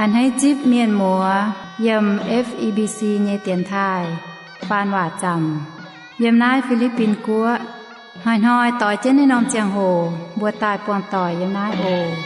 A'hneiv zipv mienh muoz yiem F E B C nyei dienx taaih faan waac zaamc yiem naaiv Fi^li^bin Guoqv. Hnoi-hnoi doix jienv naaiv norm ziangh hoc mbuo daaih buangh doic yiem naaiv oc.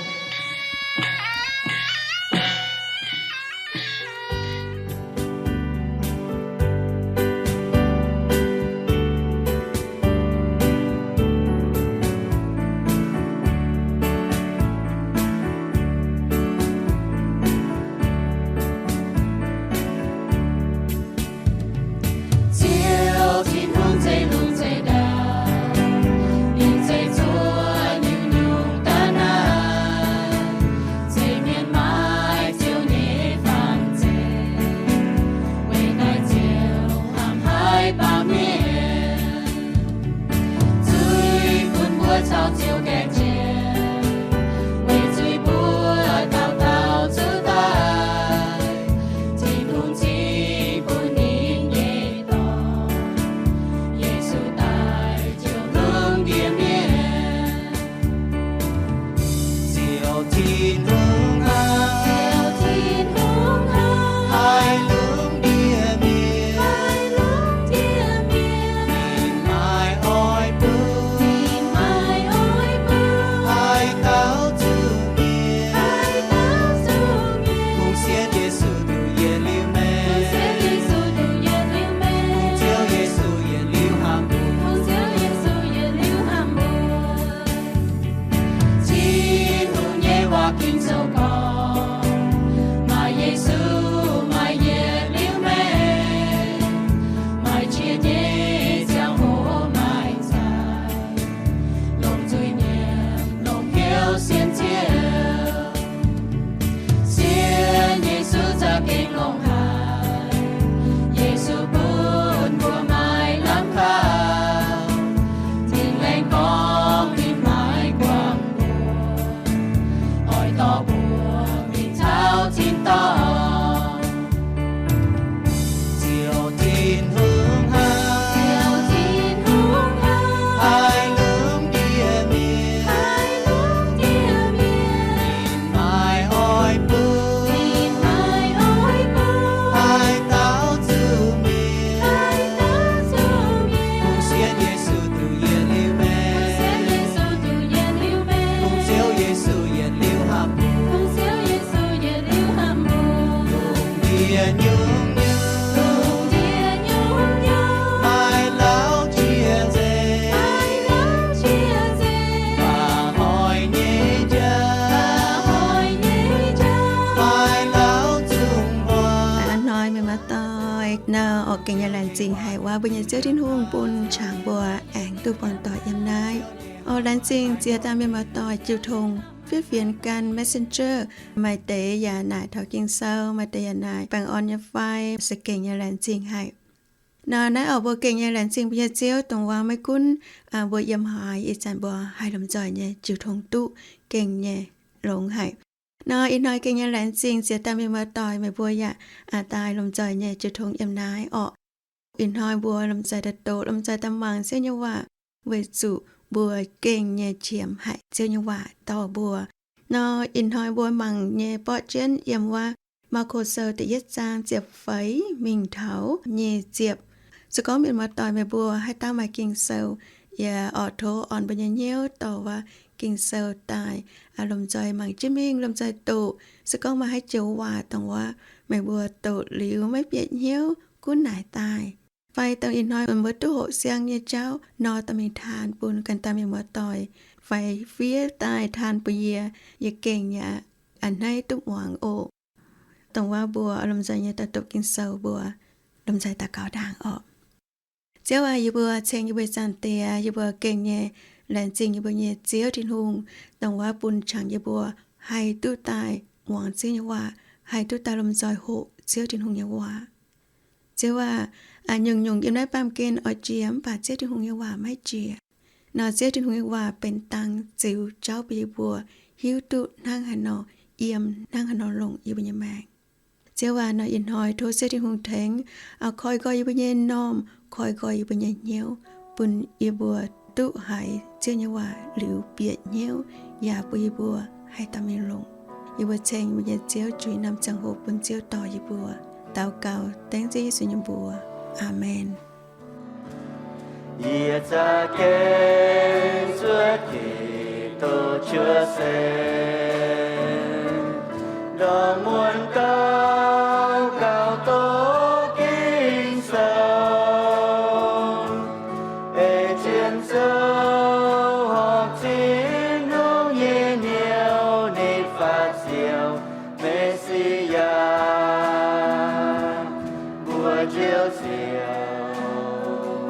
Ziouv Tin-Hungh zeiv-lungh zeiv-ndau, ninh zeiv zuov nyungc-nyungc daaih naaic, zeiv mienh maaih Ziouv nyei fangx zeiv, weic naaic Ziouv hnamv haiz baamh mienh. Zuiz bun mbuo caux Ziouv gaengh jiex, weic zuiz mbuo dauh dauh zuqc daic. Tin-Hungh zipv bun ninh nyei Dorn, Yesu, daaih jouh lungh ndiev mienh. Ziouv Tin-Hungh hnamv, Ziouv Tin-Hungh hnamv haiz lungh ndiev mienh, haiz lungh ndiev mienh. Ninh maaih oix bun, ninh maaih oix bun haaix dauh zuqc mienh, haaix dauh zuqc mienh. Kungx sienx Yesu duqv yietc liuz meih, kungx sienx Yesu duqv yietc liuz meih. Kungx Ziouv Yesu yietc liuz hnamv mbuo, kungx Ziouv Yesu yietc liuz hnamv mbuo. Tin-Hungh nyei waac Ging-Sou gorngv, maaih Yesu, maaih yietc liuz meih, maaih qiex nyei ziangh hoc maaih zaaic, longc zuiz-nyiemc longc hnyouv sienx Ziouv. Sienx Yesu za'gengh longx haic. Yesu bun mbuo maaih lamh kaux. Tin-Laengh gorngv ninh maaih guangc mbuox, oix dorh mbuo mingh taux tin-dorngh. Ziouv Tin-Hungh hnamv, Ziouv Tin-Hungh hnamv haiz lungh ndiev mienh, haiz lungh ndiev mienh. Ninh maaih oix bun, ninh maaih oix bun haaix dauh zuqc mienh, haaix dauh zuqc mienh. Kungx sienx Yesu duqv yietc liuz meih, kungx sienx Yesu duqv yietc liuz meih. Kungx Ziouv Yesu yietc liuz hnamv mbuo, kungx Ziouv Yesu yietc liuz hnamv mbuo. Lungh ndiev nyungc-nyungc, lungh ndiev nyungc-nyungc maaih lauh jiex nzengc, maaih lauh jiex nzengc. Baac hoic nyei jauv, baac hoic nyei jauv maaih lauh zungv muangx. Hnoi mienh muoz-doic, nor oix gengh nyei laengz zingh haic waac mbuo nyei Ziouv Tin-Hungh bun qangx mbuo aengx duqv buangh doic yiem naaiv. Oix laengz zingh ziex dauh mienh muoz-doic jiu tong fiev fienx gan Messenger, maaih deix yaac naaic taux Ging-Sou, maaih deix yaac naaic baengh orn nyei fai, se gengh nyei laengz zingh haic. Nor naaiv oc, mbuo gengh nyei laengz zingh mbuo nyei Ziouv, dongh waac maiv gunv mbuo yiem haaix, ih zanc mbuo haih lomh nzoih nyei jiu tong duqv gengh nyei longx haic. Nor ih hnoi gengh nyei laengz zingh ziex dauh mienh muoz-doic, meih mbuo yaac daaih lomh nzoih nyei jiu tong yiem naaiv orqc. Ih hnoi mbuo lomh nzoih daaih doqc, lomh nzoih daaih mangc Ziouv nyei waac, weic zuqc mbuo gengh nyei qiemx haic Ziouv nyei waac dorh mbuo. Nor ih hnoi mbuo mangc nyei borqv jienv yiem wuov Maako Sou da'yietv zaang ziepc feix mingh taux nyic ziepc. Se gorngv mienh muoz-doic meih mbuo haaix dauh maaih Ging-Sou, yie oix tov orn mbuo nyei hnyouv dorh wuov Ging-Sou daaih, lomh nzoih mangc jienv mingh, lomh nzoih doqc. Se gorngv maaih haaix joux waac dongh wuov meih mbuo doqc liuz maiv bieqc hnyouv gunv naaic daaih, fai dongh ih hnoi meih mbuo duqv hoqc siang nyei jauv nor, dorh mingh taan bun ganh dauh mienh muoz-doic fai fiev daaih taan bun yie, yie gengh yaac a'hneiv duqv muangx oc. Dongh wuov mbuo lomh nzoih nyei daaih doqc Ging-Sou, mbuo lomh nzoih daux gaux ndaangc orqc. Ziouv aac, yie mbuo ceng yie mbuo Zaangc Diex, yie mbuo gengh nyei laengz zingh yie mbuo nyei Ziouv Tin-Hungh, dongh wuov bun qangx yie mbuo haih duqv daaih muangx Ziouv nyei waac, haih duqv daaih lomh nzoih hoqc Ziouv Tin-Hungh nyei waac. Ziouv aac, nyungc-nyungc yiem naaiv baamh gen oix jiex mv baac Ziouv Tin-Hungh nyei waac maiv jiex. Nor Ziouv Tin-Hungh nyei waac benx dang ziux jauv bun yie mbuo hiuv duqv hnangv haaix nor yiem, hnangv haaix nor longc yie mbuo nyei maengc. Ziouv aac, nor ih hnoi tov Ziouv Tin-Hungh tengx, koi nqoi yie mbuo nyei m'normh, koi nqoi yie mbuo nyei hnyouv, bun yie mbuo duqv haiz Ziouv nyei waac liuz bieqc hnyouv, yaac bun yie mbuo haih daaih mingh longc. Yie mbuo ceng meih nyei Ziouv juix norm ziangh hoc bun Ziouv dorh yie mbuo. Daux gaux dengv Ziouv Yesu nyei mbuox. Aamen. Yie za'gengh zuov Giduc cuotv seix, ndorm muonz daux gaux doqc Ging-Sou, ei zien sou horpc Tin-Hungh nyei hnyouv, ninh faaux Ziouv, Me^si^yaa, mbuo Njoux Ziouv,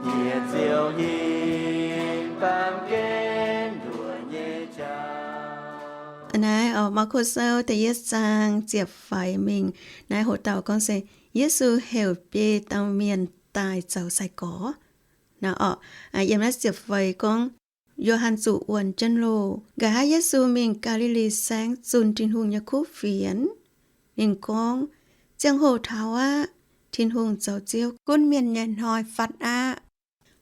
yietc ziouc hingh baamh gen nduoqc nyei jauv. Naaiv oc, Maako Sou da'yietv zaang ziepc faix mingh. Naaiv hoc dauh gorngv se Yesu heuc biei dauh mienh daaih zoux sai-gorx. Naaiv oc, yiem naaiv ziepc faix gorngv, Yo^han zuqc wuonx jienv loh. Nqa'haav Yesu mingh Gaa^li^li Saengv zunh Tin-Hungh nyei kuv fienx. Ninh gorngv, Ziangh hoc taux aqv. Tin-Hungh zoux Ziouv gunv mienh nyei hnoi fatv aqv.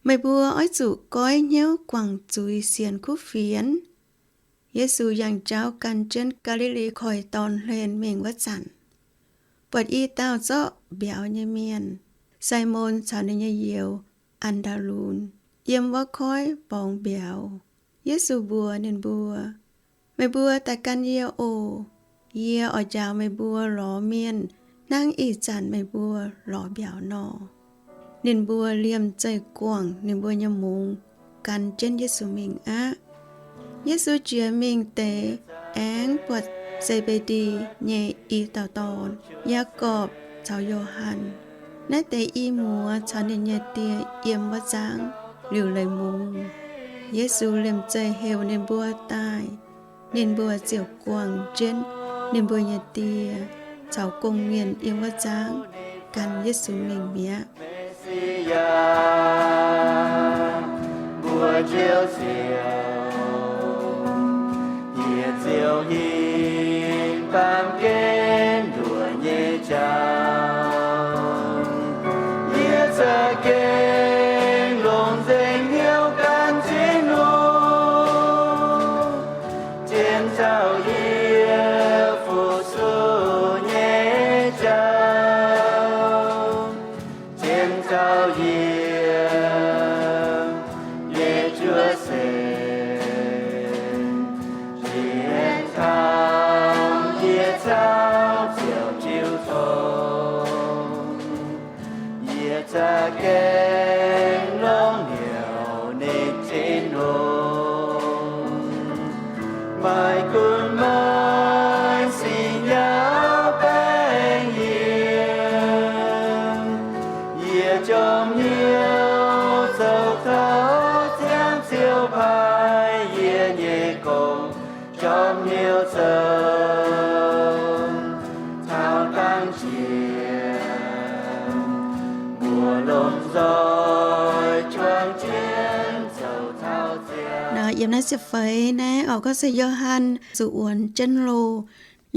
Meih mbuo oix zuqc goiv hnyouv guangc zuiz sienx kuv fienx. Yesu yangh jauv gan jienv Gaa^li^li Koiv-Dorn hlen mingh wuov zanc, buatc i dauh zorqv mbiauz nyei mienh, Simon caux ninh nyei youz, An^ndaa^lun, yiem wuov koiv borngz mbiauz. Yesu mbuox ninh mbuo, Meih mbuo daaih gan yie oc. Yie oix njaaux meih mbuo lorz mienh hnangv ih zanc meih mbuo lorz mbiauz nor. Ninh mbuo liemh zeih guangc ninh mbuo nyei mungz, gan jienv Yesu mingh aqv. Yesu jiex mingh deix aengx buatc Se^mbe^ndi nyei i dauh dorn, Yaagorpc caux Yo^han. Naaiv deix i muoz caux ninh nyei die yiem wuov nzangv liuc leiz mungz. Yesu liemh zeih heuc ninh mbuo daaih. Ninh mbuo ziouc guangc jienv ninh mbuo nyei die caux gong-mienh yiem wuov nzangv gan Yesu mingh mi'aqv. Mbuo Njoux Ziouv, yietc ziouc hingh baamh gen nduoqc nyei jauv. Yie za'gengh longc nzengc hnyouv gan Tin-Hungh, zien taux yie fu-sux nyei jauv, zien taux yie nyei cuotv seix, zien taux yie caux Ziouv jiu tong. Yie za'gengh longc hnyouv nitv Tin-Hungh, maaih gunv maaih sic nyauv baengh yie. Yie jorm hnyouv zoux taux ziangh Ziouv paaiv yie nyei gong, jorm hnyouv zoux taux dangh jiex mbuo lomh nzoih juangc jienv zoux taux ziangh. Nor yiem naaiv ziepc feix naaiv oix gorngv se Yo^han zuqc wuonx jienv loh.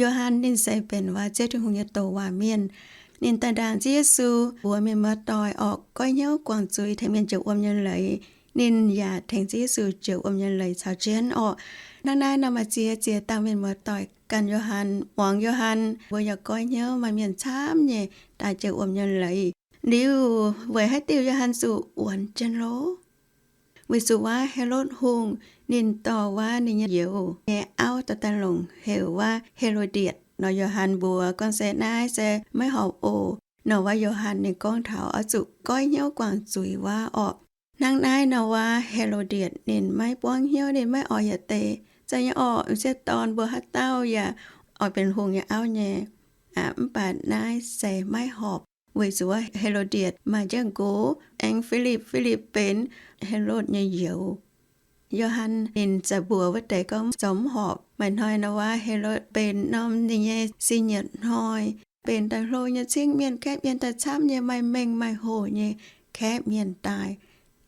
Yo^han ninh se benx waac Ziouv Tin-Hungh nyei douc waac mienh. Ninh daaih ndaangc Ziouv Yesu mbuox mienh muoz-doic oc, goiv hnyouv guangc zuiz, tengx mienh jiex wuom nyei leiz. Ninh yaac tengx Ziouv Yesu jiex wuom nyei leiz caux jienv oc. Hnangv naaiv nor maaih ziex ziex dauh mienh muoz-doic ganh Yo^han, muangx Yo^han, mbuo yaac goiv hnyouv maaih mienh camv nyei daaih jiex wuom nyei leiz. Liuz weic haaix diuc Yo^han zuqc wuonx jienv loh? Weic zuqc waac Helotv Hungh ninh dorh waac ninh nyei youz nyei auv dorh daaih longc heuc waac Helodietc. Nor Yo^han mbuox gorngv se naaiv se maiv horpc oc. Nor waac Yo^han ninh gorngv taux oix zuqc goiv hnyouv guangc zuiz waac orqc. Hnangv naaiv nor waac Helodietc ninh maiv buangv hnyouv, ninh maiv oix yietc deix. Za'gengh orqc, m'sieqv dorn mbuo haaix dauh yaac oix benx hungh nyei auv nyei. Mv baac naaiv se maiv horpc, weic zuqc Helodietc maaih jienv nqox aengx Filipv, Filipv benx Helotv nyei youz. Yo^han ninh za'gengh mbuox wuov deix gorngv zoux mv horpc. Maaih hnoi nor waac Helotv benx norm ninh nyei sin nyietc hnoi, benx daaih hlo nyei cingv mienh, kaeqv mienh daaih camv nyei, maaih mengh maaih hoc nyei kaeqv mienh daaih.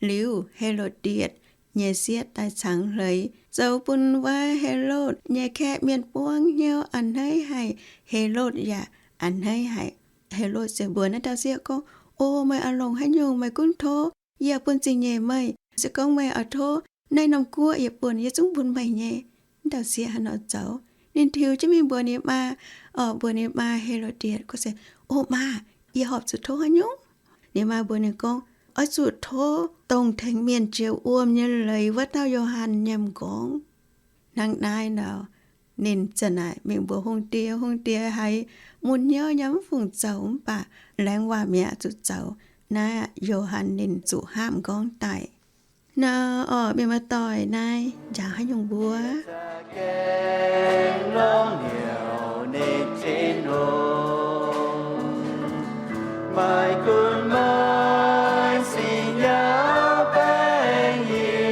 Liuz Helodietc nyei sieqv daaih cangx hleix, zoux bun waac Helotv nyei kaeqv mienh buangv hnyouv a'hneiv haic. Helotv yaac a'hneiv haic. Helotv ziouc mbuox naaiv dauh sieqv gorngv, O meih oix longc haaix nyungc meih gunv tov, yie bun zingh nyeic meih. Se gorngv meih oix tov naaiv norm guoqv yie bun, yie zungv bun meih nyei. Naaiv dauh sieqv hnangv nor zoux. Ninh tiux jienv mingh mbuox ninh maa, orqc, mbuox ninh maa He^lo^die, gorngv se, O maa, yie horpc zuqc tov haaix nyungc? Ninh maa mbuox ninh gorngv, Oix zuqc tov dongh tengx mienh jiex wuom nyei leiz wuov dauh Yo^han nyei m'nqorngv. Hnangv naaiv nor, ninh ziouc naaic mingh mbuox hungh diex. Hungh diex haiz mun hnyouv nyei, mv fungc zoux, mv baac laengz waac mi'aqv, zuqc zoux. Naaiv Yo^han ninh zuqc hapv m'nqorngv daaih. Nor, orqc, mienh muoz-doic, naaiv njaaux haaix nyungc mbuo? Maaih gunv maaih singx nyaah baengh yie,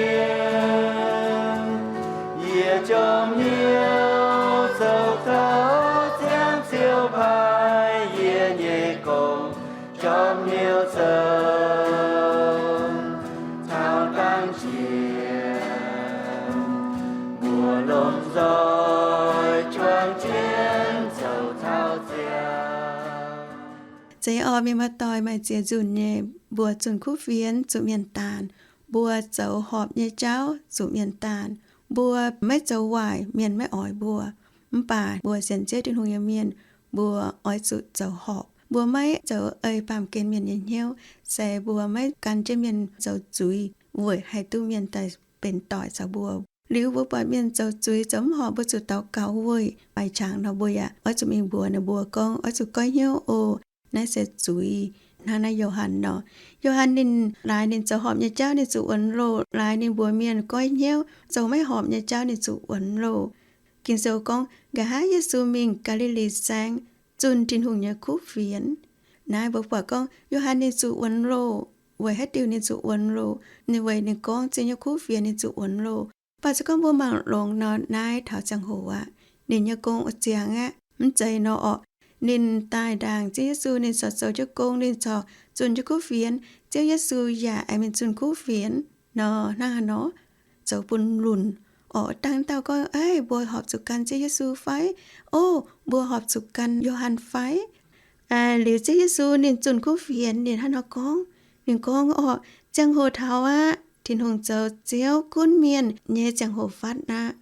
yie jorm hnyouv zoux taux ziangh Ziouv paaiv yie nyei gong, jorm hnyouv zoux taux dangh jiex, mbuo lomh nzoih juangc jienv zoux taux ziangh. Zeiz orqc, mienh muoz-doic, maaih ziex nzunc nyei, mbuo zunh kuv fienx zuqc mienh daanh, mbuo zoux horpc nyei jauv zuqc mienh daanh, mbuo maiv zoux waaic, mienh maiv oix mbuo. Mv baac mbuo sienx Ziouv Tin-Hungh nyei mienh, mbuo oix zuqc zoux horpc. Mbuo maiv zoux ei baamh gen mienh nyei hnyouv, se mbuo maiv gan jienv mienh zoux zuiz weic haih duqv mienh daaih benx doic caux mbuo. Liuz mbuo buatc mienh zoux zuiz zoux mv horpc, mbuo zuqc daux gaux weic. Maaih qangx nor mbuo yaac oix zuqc mingh mbuox ninh mbuo gorngv, Oix zuqc goiv hnyouv oc. Naaiv se zuiz. Hnangv naaiv Yo^han nor, Yo^han ninh laaix ninh zoux horpc nyei jauv ninh zuqc wuonx loh, laaix ninh mbuox mienh goiv hnyouv, zoux maiv horpc nyei jauv ninh zuqc wuonx loh. Ging-Sou gorngv, nqa'haav Yesu mingh Gaa^li^li Saengv zunh Tin-Hungh nyei kuv fienx. Naaiv mbuo buatc gorngv Yo^han ninh zuqc wuonx loh. Weic haaix diuc ninh zuqc wuonx loh? Ninh weic ninh gorngv Ziouv nyei kuv fienx ninh zuqc wuonx loh. Mv baac se gorngv mbuo mangc longx nor, naaiv taux ziangh hoc aqv, ninh nyei gong ziangx aqv. Mv zeiz nor orqc, ninh daaih ndaangc Ziouv Yesu, ninh corc zoux jienv gong, ninh corc zunh jienv kuv fienx, Ziouv Yesu yaac aengx mingh zunh kuv fienx nor. Hnangv haaix nor? Zoux bun lunc orqc. Dangh dauh gorngv, Aav, mbuo horpc zuqc gan Ziouv Yesu fai? Ov, mbuo horpc zuqc gan Yo^han fai? Liuz Ziouv Yesu ninh zunh kuv fienx, ninh hnangv haaix nor gorngv? Ninh gorngv orqc, Ziangh hoc taux aqv. Tin-Hungh zoux Ziouv gunv mienh nyei ziangh hoc fatv aqv.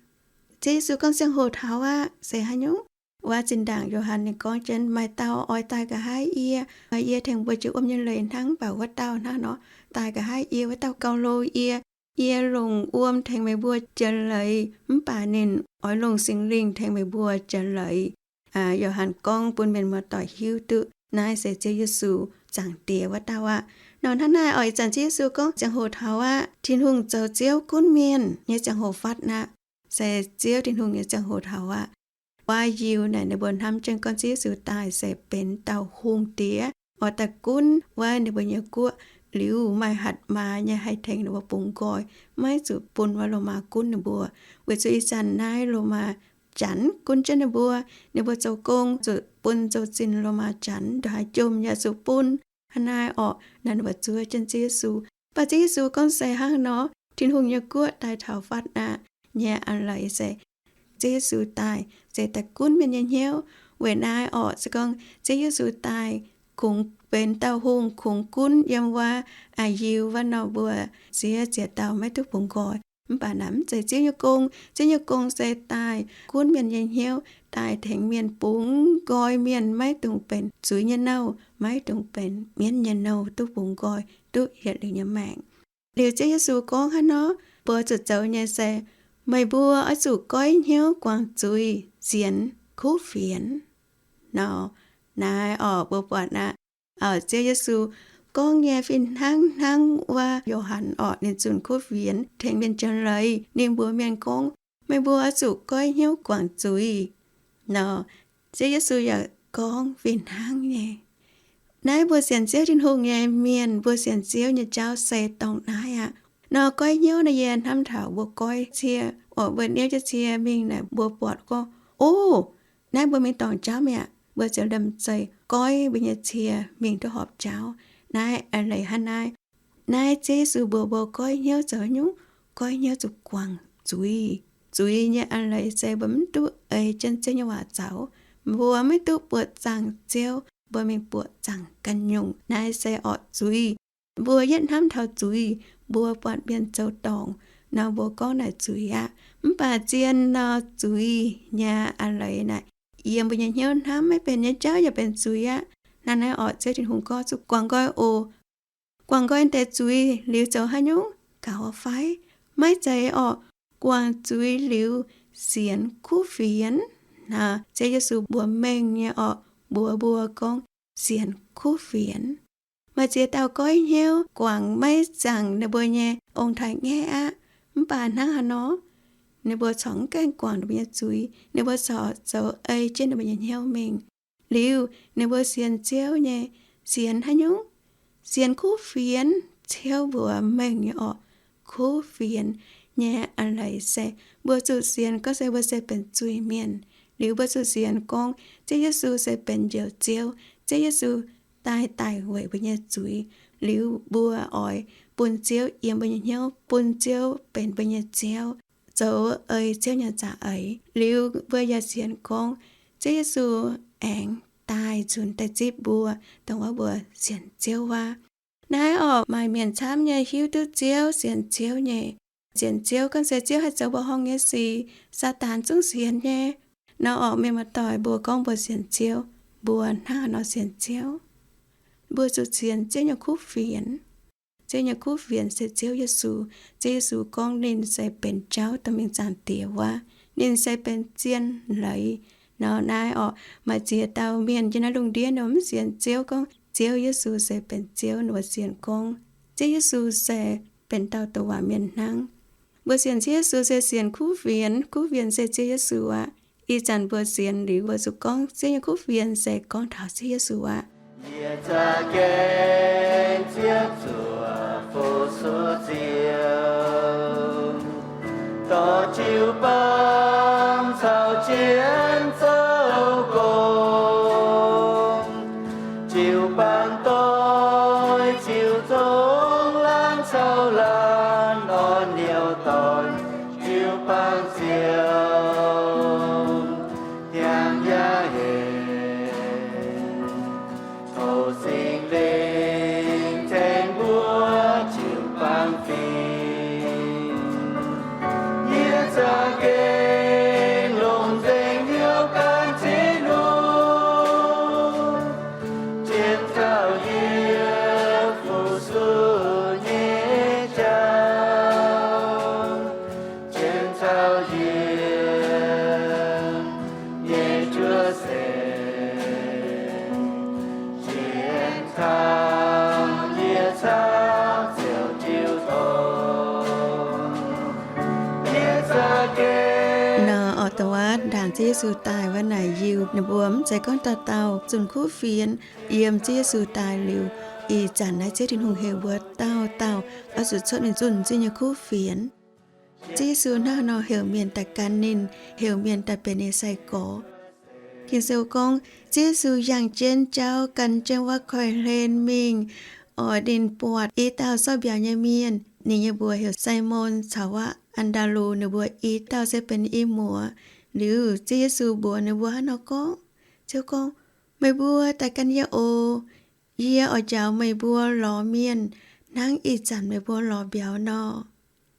Ziouv Yesu gorngv, Ziangh hoc taux aqv se haaix nyungc? Wuov zinh ndaangc Yo^han ninh gorngv jienv, Maaih dauh oix daaih nqa'haav yie, yie tengx mbuo jiex wuom nyei leiz hnangv. Mv baac wuov dauh hnangv haaix nor? Daaih nqa'haav yie wuov dauh gauh loz yie. Yie longc wuom tengx meih mbuo jiex leiz, mv baac ninh oix longc Singx Lingh tengx meih mbuo jiex leiz. Yo^han gorngv bun mienh muoz-doic hiuv duqv naaiv se Ziouv Yesu, Zaangc Diex, wuov dauh aqv. Nor hnangv naaiv orqc, ih zanc Ziouv Yesu gorngv, Ziangh hoc taux aqv. Tin-Hungh zoux Ziouv gunv mienh nyei ziangh hoc fatv aqv. Se Ziouv Tin-Hungh nyei ziangh hoc taux aqv. Waac-yiuc naaic ninh mbuo hnamv jienv gorngv Ziouv Yesu daaih se benx dauh hungh diex, oix daaih gunv wuov ninh mbuo nyei guoqv. Liuz maaih hatc maaz nyei haih tengx ninh mbuo bungx nqoi, maiv zuqc bun wuov Lomaa gunv ninh mbuo. Weic zuqc ih zanc naaiv Lomaa Janx gunv jienv ninh mbuo. Ninh mbuo zoux gong zuqc bun zoux zinh Lomaa Janx, ndongc haaix jomc yaac zuqc bun. Hnangv naaiv orqc, naaiv ninh mbuo zuov jienv Ziouv Yesu. Mv baac Ziouv Yesu gorngv se hnangv nor, Tin-Hungh nyei guoqv daaih taux fatv aqv nyei a'leiz se Ziouv Yesu daaih se daaih gunv mienh nyei hnyouv. Weic naaiv orqc, se gorngv Ziouv Yesu daaih kungx benx dauh hungh, kungx gunv yiem wuov yiuh wuov nor, mbuo siev ziex dauh maiv duqv bungx nqoi. Mv baac naaiv mv zeiz Ziouv nyei gong. Ziouv nyei gong se daaih gunv mienh nyei hnyouv, daaih tengx mienh bungx nqoi mienh, maiv dungx benx zuiz nyei nouh, maiv dungx benx mienv nyei nouh, duqv bungx nqoi, duqv yietc liuz nyei maengc. Liuz Ziouv Yesu gorngv hnangv nor, mbuo zuqc zoux nyei se, meih mbuo oix zuqc goiv hnyouv guangc zuiz, sienx kuv fienx. Nor, naaiv orqc, mbuo buatc aqv, Ziouv Yesu gorngv nyei fih hnangv hnangv wuov Yo^han orqc, ninh zunh kuv fienx tengx mienh jiex leiz, ninh mbuox mienh gorngv, meih mbuo oix zuqc goiv hnyouv guangc zuiz. Nor, Ziouv Yesu yaac gorngv fih hnangv nyei. Naaiv mbuo sienx Ziouv Tin-Hungh nyei mienh, mbuo sienx Ziouv nyei jauv se dongh naaiv aqv. Nor goiv hnyouv naaiv, yie hnamv taux mbuo goiv cie, orqc, mbuo niouv jienv cie mingh naaic, mbuo buatc gorngv, ov, naaiv mbuo mingh dorngc jauv mi'aqv. Mbuo ziouc liemh zeih goiv mbuo nyei cie mingh duqv horpc jauv. Naaiv a'leiz hnangv naaiv. Naaiv Ziouv Yesu mbuox mbuo goiv hnyouv zoux haaix nyungc? Goiv hnyouv zuqc guangc zuiz. Zuiz nyei a'leiz se mbuo mv duqv ei jienv Ziouv nyei waac zaux. Mbuo maiv duqv buoqc zaangc Ziouv, mbuo mingh buoqc zaangc ganh nyungc. Naaiv se orqc zuiz. Mbuo yietv hnamv taux zuiz, mbuo buatc mienh zoux dorngc, Nor mbuo gorngv naaic zuiz aqv. Mv baac zien nor zuiz nyei a'leiz naaic, yiem mbuo nyei hnyouv hnamv maiv benx nyei jauv yaac benx zuiz aqv. Hnangv naaiv orqc, Ziouv Tin-Hungh gorngv zuqc guangc nqoi oc. Guangc nqoi deix zuiz liuz zoux haaix nyungc? Gaux fai? Maiv zeiz orqc. Guangc zuiz liuz sienx kuv fienx. Naaic Ziouv Yesu mbuox mengh nyei orqc, mbuox mbuo gorngv sienx kuv fienx. Maaih ziex dauh goiv hnyouv guangc maiv zaangc ninh mbuo nyei ong-taaix-ngaeqv aqv. Mv baac hnangv haaix nor, ninh mbuo corc mv gaengh guangc ninh mbuo nyei zuiz. Ninh mbuo corc zoux ei jienv ninh mbuo nyei hnyouv mingh. Liuz ninh mbuo sienx Ziouv nyei. Sienx haaix nyungc? Sienx kuv fienx. Ziouv mbuox mengh nyei orqc, kuv fienx nyei a'leiz se mbuo zuqc sienx gorngv se mbuo se benx zuiz-mienh. Liuz mbuo zuqc sienx gorngv Ziouv Yesu se benx Njoux Ziouv. Ziouv Yesu daaih daic weic mbuo nyei zuiz. Liuz mbuo oix bun Ziouv yiem mbuo nyei hnyouv, bun Ziouv benx mbuo nyei Ziouv, zoux ei Ziouv nyei za'eix. Liuz mbuo yaac sienx gorngv Ziouv Yesu aengx daaih nzunc daaih zipv mbuo, dongh wuov mbuo sienx Ziouv wuov. Naaiv orqc, maaih mienh camv nyei hiuv duqv Ziouv, sienx Ziouv nyei. Sienx Ziouv gorngv se Ziouv haih zoux mbuo horngh nyei sic, Saadaan zungv sienx nyei. Nor orqc, mienh muoz-doic, mbuo gorngv mbuo sienx Ziouv, mbuo hnangv haaix nor sienx Ziouv? Mbuo zuqc sienx Ziouv nyei kuv fienx. Ziouv nyei kuv fienx se Ziouv Yesu. Ziouv Yesu gorngv ninh se benx jauv dorh mingh Zaangc Diex wuov. Ninh se benx zien leiz. Nor naaiv orqc, maaih ziex dauh mienh yiem naaiv lungh ndiev nor mv sienx Ziouv, gorngv Ziouv Yesu se benx Ziouv, ninh mbuo sienx gorngv Ziouv Yesu se benx dauh douc waac mienh hnangv. Mbuo sienx Ziouv Yesu se sienx kuv fienx. Kuv fienx se Ziouv Yesu aqv. Ih zanc mbuo sienx liuz mbuo zuqc gorngv Ziouv nyei kuv fienx se gorngv taux Ziouv Yesu aqv. Yie za'gengh Ziouv zuoqc fu-sux Ziouv, dorh jiu-baang caux jienv zoux gong. Jiu-baang doix, jiu-zong laanh caux laanh orn liouh dorn, jiu-baang Ziouv hiaangx yaac hec. Tov Singx Lingh tengx mbuo jiu-baang fingx. Yie za'gengh longc nzengc hnyouv gan Ziouv nyei lungh, zien caux yie fu-sux nyei jauv, zien caux yie nyei juov seix, zien caux yie caux Ziouv jiu tong. Yie za'gengh, nor orqc, dongh wuov ndaangc Ziouv Yesu daaih wuov naaic Yiuh ninh mbuo mv zeiz gorngv dauh dauh zunh kuv fienx. Yiem Ziouv Yesu daaih liuz, ih zanc naaiv Ziouv Tin-Hungh heuc mbuo dauh dauh oix zuqc cuotv mingh zunh Ziouv nyei kuv fienx. Ziouv Yesu hnangv haaix nor heuc mienh daaih gan ninh, heuc mienh daaih benx ninh sai-gorx. Ging-Sou gorngv, Ziouv Yesu yangh jienv jauv gan jienv wuov koiv-hlen mingh, oix ninh buatc i dauh sortv mbiauz nyei mienh. Ninh nyei mbuox heuc Simon caux wuov An^ndaa^lu, ninh mbuo i dauh se benx i muoz. Liuz Ziouv Yesu mbuox ninh mbuo hnangv nor gorngv, Ziouv gorngv, Meih mbuo daaih gan yie oc. Yie oix njaaux meih mbuo lorz mienh hnangv ih zanc meih mbuo lorz mbiauz nor.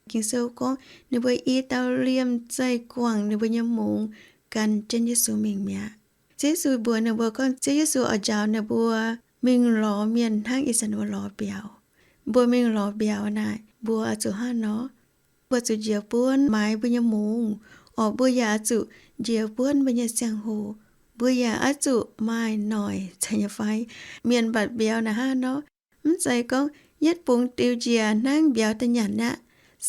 Ging-Sou gorngv ninh mbuo i dauh liemh zeih guangc ninh mbuo nyei mungz gan jienv Yesu mingh mi'aqv. Ziouv Yesu mbuox ninh mbuo gorngv Ziouv Yesu oix njaaux ninh mbuo mingh lorz mienh hnangv ih zanc ninh mbuo lorz mbiauz. Mbuo mingh lorz mbiauz naaic, mbuo oix zuqc hnangv nor? Mbuo zuqc njoux buonv maaiz mbuo nyei mungz, orqc mbuo yaac oix zuqc njoux buonv mbuo nyei ziangh hoc. Mbuo yaac oix zuqc maaih noic, zeiz nyei fai? Mienh mbatc mbiauz naaic hnangv nor, mv zeiz gorngv yietv bungx diux njiec hnangv mbiauz daaih nyanc aqv.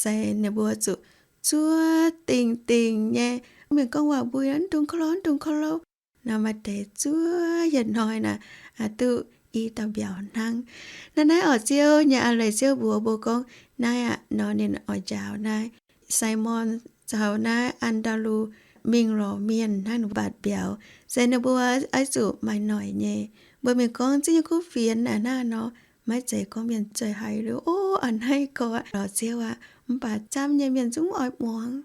Se ninh mbuo zuqc zuov dingh dingh nyei. Mienh gorngv waac-mbuo, mv dungx korv-lov, mv dungx korv-lov. Nor maaih deix zuov yietc hnoi naaic, aa, duqv i dauh mbiauz hnangv. Naaiv naaiv orqc, Ziouv nyei a'leiz, Ziouv mbuox mbuo gorngv naaiv aqv nor, ninh oix njaaux naaiv Simon caux naaiv An^ndaa^lu mingh lorz mienh hnangv ninh mbatc mbiauz. Se ninh mbuo oix zuqc maaih noic nyei. Mbuo mingh gorngv Ziouv nyei kuv fienx naaic hnangv nor, maiv zeiz gorngv mienh zueih haiz liuz, o, a'hneiv gorx lorz Ziouv aqv. Mv baac camv nyei mienh zungv oix muangx.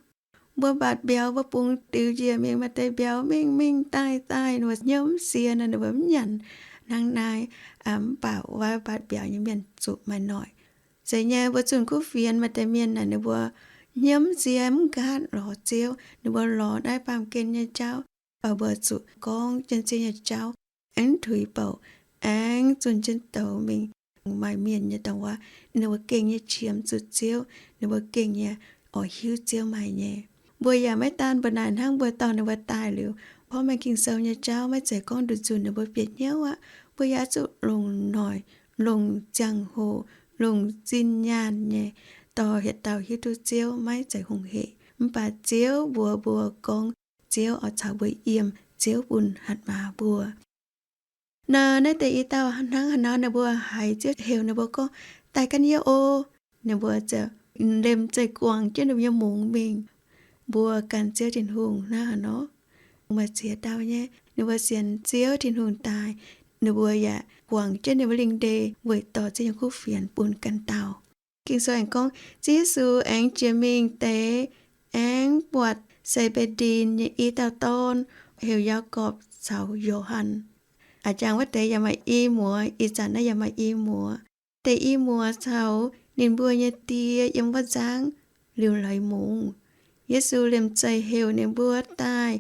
Mbuo mbatc mbiauz, mbuo bungx diux njiec mingh, maaih deix mbiauz mingh mingh daaih daaih, ninh mbuo hnyouv mv sie nor, ninh mbuo mv nyanc hnangv naaiv. Mv baac wuov mbatc mbiauz nyei mienh zuqc maaih noic. Zeiz nyei, mbuo zunh kuv fienx, maaih deix mienh naaic ninh mbuo Hnyouv mv ziex mv nqaatv lorz Ziouv. Ninh mbuo lorz naaiv baamh gen nyei jauv, baac mbuo zuqc gorngv jienv Ziouv nyei jauv, aengx tuix bouc, aengx zunh jienv douz mingh. Maaih mienh nyei dorngx waac, ninh mbuo gengh nyei qiemx zuqc Ziouv, ninh mbuo gengh nyei oix hiuv Ziouv maaih nyei. Mbuo yaac maiv daan mbuo naaic hnangv, mbuo dorh ninh mbuo daaih liuz, porv maengx Ging-Sou nyei jauv maiv zeiz gorngv nduqc nzunc ninh mbuo bieqc hnyouv aqv. Mbuo yaac zuqc longc noic, longc ziangh hoc, longc zinh nyaanh nyei, dorh yietc dauh hiuv duqv Ziouv maiv zeiz hungh hec. Mv baac Ziouv mbuox mbuo gorngv, Ziouv oix caux mbuo yiem, Ziouv bun hatc maaz mbuo. Nor naaiv deix i dauh hnangv haaix nor, ninh mbuo haiz Ziouv heuc ninh mbuo gorngv, Daaih gan yie oc. Ninh mbuo ziouc liemh zeih guangc jienv ninh mbuo nyei mungz mingh. Mbuo gan Ziouv Tin-Hungh hnangv haaix nor? Maaih ziex dauh nyei, ninh mbuo sienx Ziouv Tin-Hungh daaih, ninh mbuo yaac guangc jienv ninh mbuo lingh ndeic weic dorh Ziouv nyei kuv fienx bun ganh dauh. Ging-Sou aengx gorngv, Ziouv Yesu aengx jiex mingh deix, aengx buatc Se^mbe^ndin nyei i dauh dorn, heuc Yaagorpc caux Yo^han. A'jangc wuov deix yaac maaih i muoz, ih zanc naaiv yaac maaih i muoz. Deix i muoz caux ninh mbuo nyei die yiem wuov nzangv liuc leiz mungz. Yesu liemh zeih heuc ninh mbuo daaih,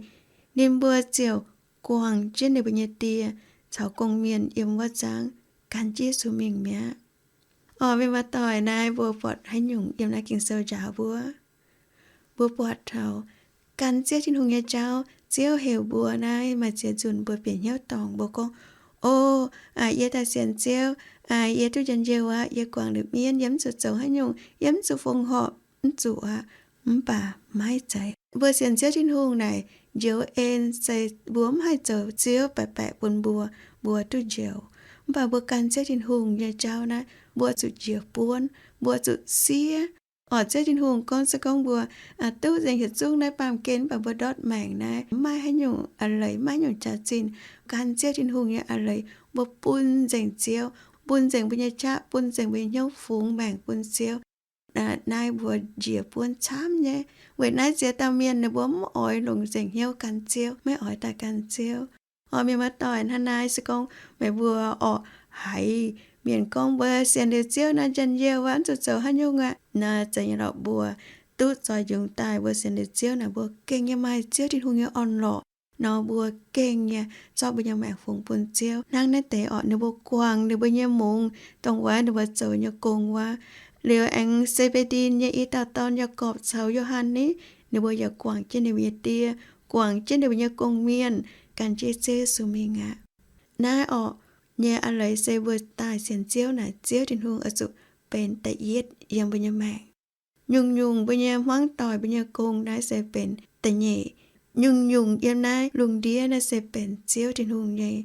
ninh mbuo ziouc guangc jienv ninh mbuo nyei die caux gong-mienh yiem wuov nzangv, gan jienv Yesu mingh mi'aqv. Orqc, mienh muoz-doic, naaiv mbuo buatc haaix nyungc yiem naaiv Ging-Sou njaaux mbuo? Mbuo buatc taux gan Ziouv Tin-Hungh nyei jauv, Ziouv heuc mbuo naaiv, maaih ziex nzunc mbuo bieqc hnyouv dorngc, mbuo gorngv, O, yie daaih sienx Ziouv, yie duqv njien-youh aqv, yie guangc liuz mienv, yie mv zuqc zoux haaix nyungc, yie mv zuqc fongc horc, mv zuqc aqv. Mv baac maiv zeiz. Mbuo sienx Ziouv Tin-Hungh naaic, njoux en se mbuo mv haih zoux Ziouv baeqc baeqc bun mbuo, mbuo duqv njoux. Mv baac mbuo gan Ziouv Tin-Hungh nyei jauv naaiv, mbuo zuqc njiec buonv, mbuo zuqc siev. Orqc, Ziouv Tin-Hungh gorngv se gorngv mbuo duqv nzengc hieh zungv naaiv baamh gen, mv baac mbuo ndortv maengc naaiv mv maaih haaix nyungc a'leiz, mv maaih haaix nyungc jaax-zinh. Gan Ziouv Tin-Hungh nyei a'leiz, mbuo bun nzengc Ziouv, bun nzengc mbuo nyei qaqv, bun nzengc mbuo nyei hnyouv fungx maengc bun Ziouv. Naaiv mbuo njiec buonv camv nyei. Weic naaiv ziex dauh mienh ninh mbuo mv oix longc nzengc hnyouv gan Ziouv, maiv oix daaih gan Ziouv. Orqc, mienh muoz-doic, hnangv naaiv se gorngv meih mbuo orqc haiz mienh gorngv mbuo sienx liuz Ziouv naaiv njien-youh aqv, mv zuqc zoux haaix nyungc aqv. Naaiv zeiz nyei lorqc, mbuo duqv zoih njungx daaih mbuo sienx liuz Ziouv naaic, mbuo gengh nyei maaih Ziouv Tin-Hungh nyei orn-lorqc nor, mbuo gengh nyei zorqv mbuo nyei maengc fungx bun Ziouv. Hnangv naaiv deix orqc, ninh mbuo guangc ninh mbuo nyei mungz, dongh wuov ninh mbuo zoux nyei gong wuov. Liuz aengx Se^mbe^ndin nyei i dauh dorn, Yaagorpc caux Yo^han ni, ninh mbuo yaac guangc jienv ninh mbuo nyei die, guangc jienv ninh mbuo nyei gong-mienh, gan jienv Ziouv Yesu mingh aqv. Naaiv orqc nyei a'leiz se mbuo daaih sienx Ziouv naaic, Ziouv Tin-Hungh oix zuqc benx da'yietv yiem mbuo nyei maengc. Nyungc-nyungc mbuo nyei hmuangv doic, mbuo nyei gong naaiv se benx da'nyeic. Nyungc-nyungc yiem naaiv lungh ndiev naaiv se benx Ziouv Tin-Hungh nyei.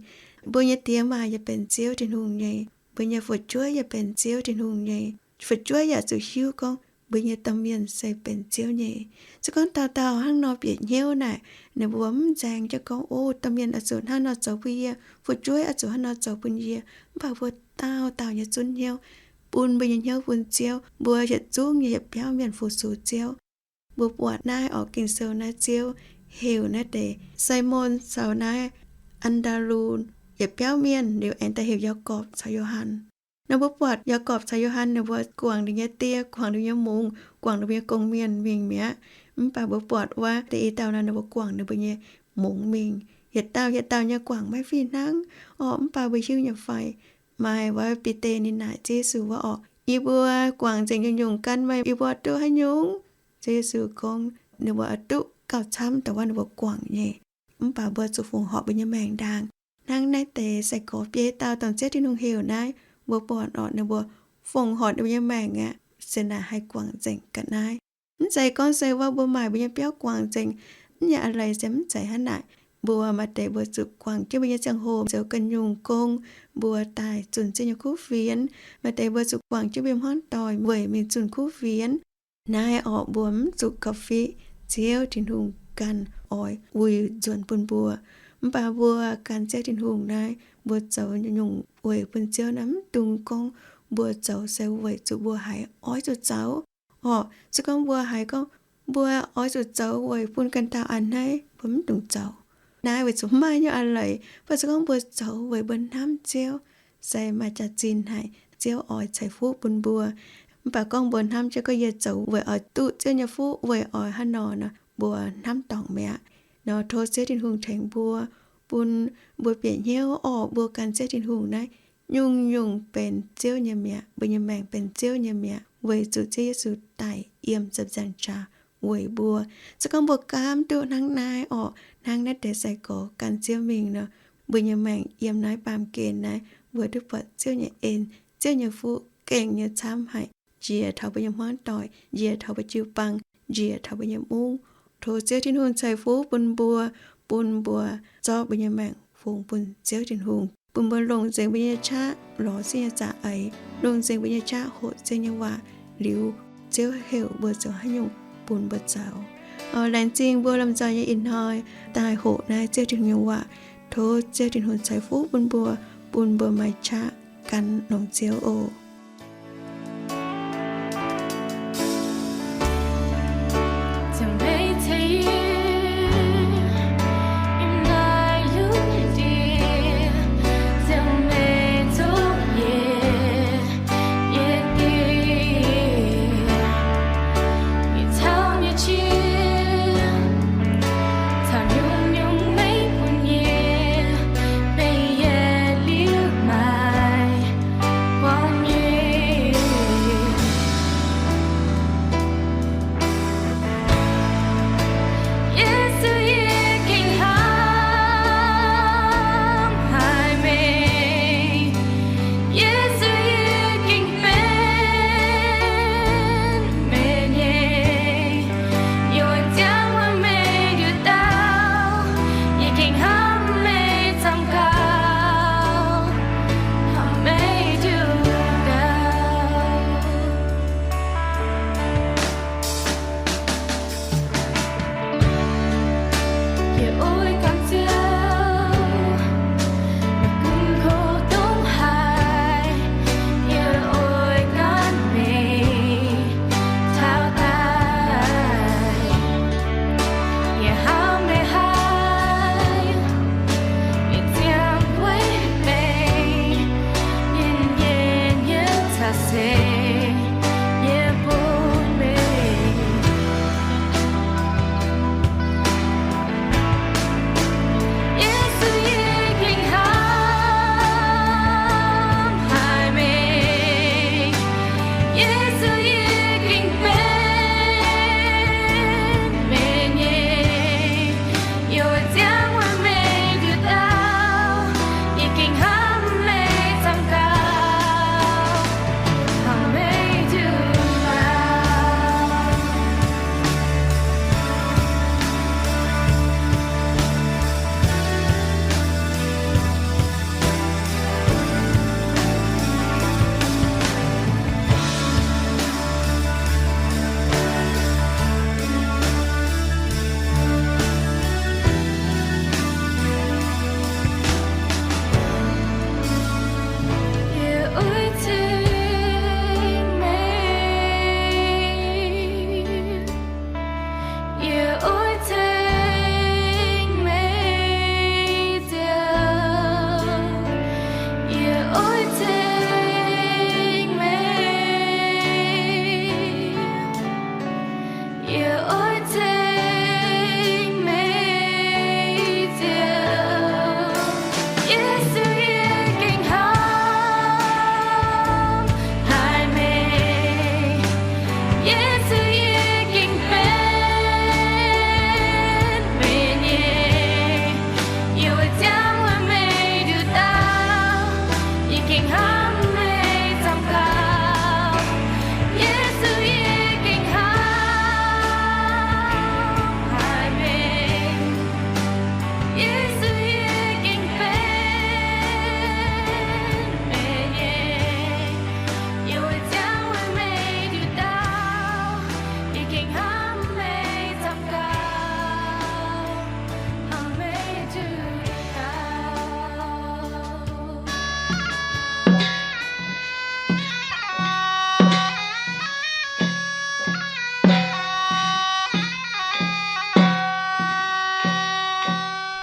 Mbuo nyei diex maac yaac benx Ziouv Tin-Hungh nyei. Mbuo nyei fu'jueiv yaac benx Ziouv Tin-Hungh nyei. Fu'jueiv yaac zuqc hiuv gorngv mbuo nyei domh mienh se benx Ziouv nyei. Se gorngv dauh dauh hnangv nor bieqc hnyouv naaic, ninh mbuo mv nzaeng jienv gorngv, O, domh mienh oix zuqc hnangv nor zoux bun yie, fu'jueiv oix zuqc hnangv nor zoux bun yie. Mv baac mbuo dauh dauh nyei zunv hnyouv, bun mbuo nyei hnyouv bun Ziouv, mbuo yietc zungv nyei yietc biauv mienh fu-sux Ziouv. Mbuo buatc naaiv orqc, Ging-Sou naaiv, Ziouv heuc naaiv deix Simon caux naaiv An^ndaa^lu yietc biauv mienh, liuz aengx daaih heuc Yaagorpc caux Yo^han. Nor mbuo buatc Yaagorpc caux Yo^han ninh mbuo guangc ninh nyei die, guangc ninh nyei mungz, guangc ninh mbuo nyei gong-mienh mingh mi'aqv. Mv baac mbuo buatc wuov deix i dauh nor, ninh mbuo guangc ninh mbuo nyei mungz mingh. Yietc dauh yietc dauh nyei guangc maiv fih hnangv orqc. Mv baac mbuo hiuv nyei fai, maaih wuov Bide ninh naaic Ziouv Yesu wuov orqc, Yie mbuo guangc nzengc nyungc-nyungc gan meih, yie mbuo duqv haaix nyungc? Ziouv Yesu gorngv ninh mbuo oix duqv gauh camv dongh wuov ninh mbuo guangc nyei. Mv baac mbuo zuqc fongc horc mbuo nyei maengc ndaangc. Hnangv naaiv deix sai-gorx biei dauh dongh Ziouv Tin-Hungh heuc naaiv, mbuo buatc orqc, ninh mbuo fongc horc ninh mbuo nyei maengc aqv, se naaic haih guangc nzengc ga'naaiv. Mv zeiz gorngv se wuov mbuo maaic mbuo nyei biauv guangc nzengc, mv nyei a'leiz se mv zeiz hnangv naaic. Mbuo maaih deix mbuo zuqc guangc jienv mbuo nyei ziangh hoc zoux ganh nyungc gong, mbuo daaih zunh Ziouv nyei kuv fienx. Maaih deix mbuo zuqc guangc jienv mbuo nyei hmuangv doic weic mingh zunh kuv fienx. Naaiv orqc mbuo mv zuqc gauh fiqv, Ziouv Tin-Hungh ganh oix uix nzuonx bun mbuo. Mv baac mbuo gan Ziouv Tin-Hungh naaiv, mbuo zoux nyungc weic bun Ziouv naaiv, mv dungx gorngv mbuo zoux se weic zuqc mbuo haiz oix zuqc zoux. Orqc, se gorngv mbuo haiz gorngv mbuo oix zuqc zoux weic bun ganh dauh a'hneiv, mbuo mv dungx zoux. Naaiv weic zuqc mv maaih haaix nyungc a'leiz. Mv baac se gorngv mbuo zoux weic mbuo hnamv Ziouv, se maaih jaax-zinh haic, Ziouv oix ceix fuqv bun mbuo. Mv baac gorngv mbuo hnamv jienv gorngv yie zoux weic oix duqv Ziouv nyei fuqv, weic oix hnangv nor nor, mbuo hnamv dorngc mi'aqv. Nor tov Ziouv Tin-Hungh tengx mbuo, bun mbuo bieqc hnyouv orqc, mbuo gan Ziouv Tin-Hungh naaiv nyungc-nyungc benx Ziouv nyei mi'aqv. Mbuo nyei maengc benx Ziouv nyei mi'aqv, weic zuqc Ziouv Yesu daic yiem ziepc nzaangc qaqv weic mbuo. Se gorngv mbuo gaamv duqv hnangv naaiv orqc, hnangv naaiv deix sai-gorx gan Ziouv mingh nor, mbuo nyei maengc yiem naaiv baamh gen naaiv, mbuo duqv buatc Ziouv nyei en, Ziouv nyei fuqv gengh nyei camv haic, njiec taux mbuo nyei hmuangv doic, njiec taux mbuo jiu-baang, njiec taux mbuo nyei mungv. Tov Ziouv Tin-Hungh ceix fuqv bun mbuo, bun mbuo zorqv mbuo nyei maengc fungx bun Ziouv Tin-Hungh, bun mbuo longc nzengc mbuo nyei qaqv lorz Ziouv nyei za'eix, longc nzengc mbuo nyei qaqv hoqc Ziouv nyei waac, liuz Ziouv heuc mbuo zoux haaix nyungc bun mbuo zoux. Laengz zingh mbuo lomh nzoih nyei ih hnoi daaih hoqc naaiv Ziouv Tin-Hungh nyei waac. Tov Ziouv Tin-Hungh ceix fuqv bun mbuo, bun mbuo maaih qaqv gan longx Ziouv oc.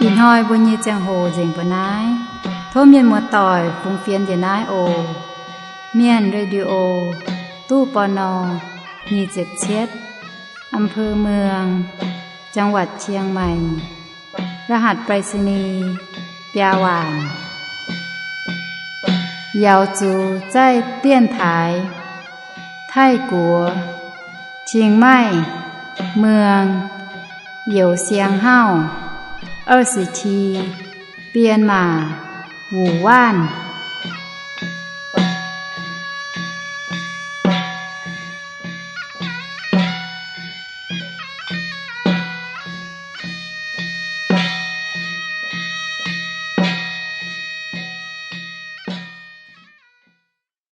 Ih hnoi mbuo nyei ziangh hoc nzengc mbuo naaiv. Tov mienh muoz-doic fungx fienx njiec naaiv oc. Mienh Radio. ตู้ปณ. nyic ziepc cietv, อำเภอเมือง จังหวัดเชียงใหม่ รหัสไปรษณีย์ biaa waanc. Yaux zuqc zaih dienx taaix Taiv-Guoqv, Chiang Mai, เมือง Youh Siang Hauv, 二十七, Bienh Maac, Wuc Waanv.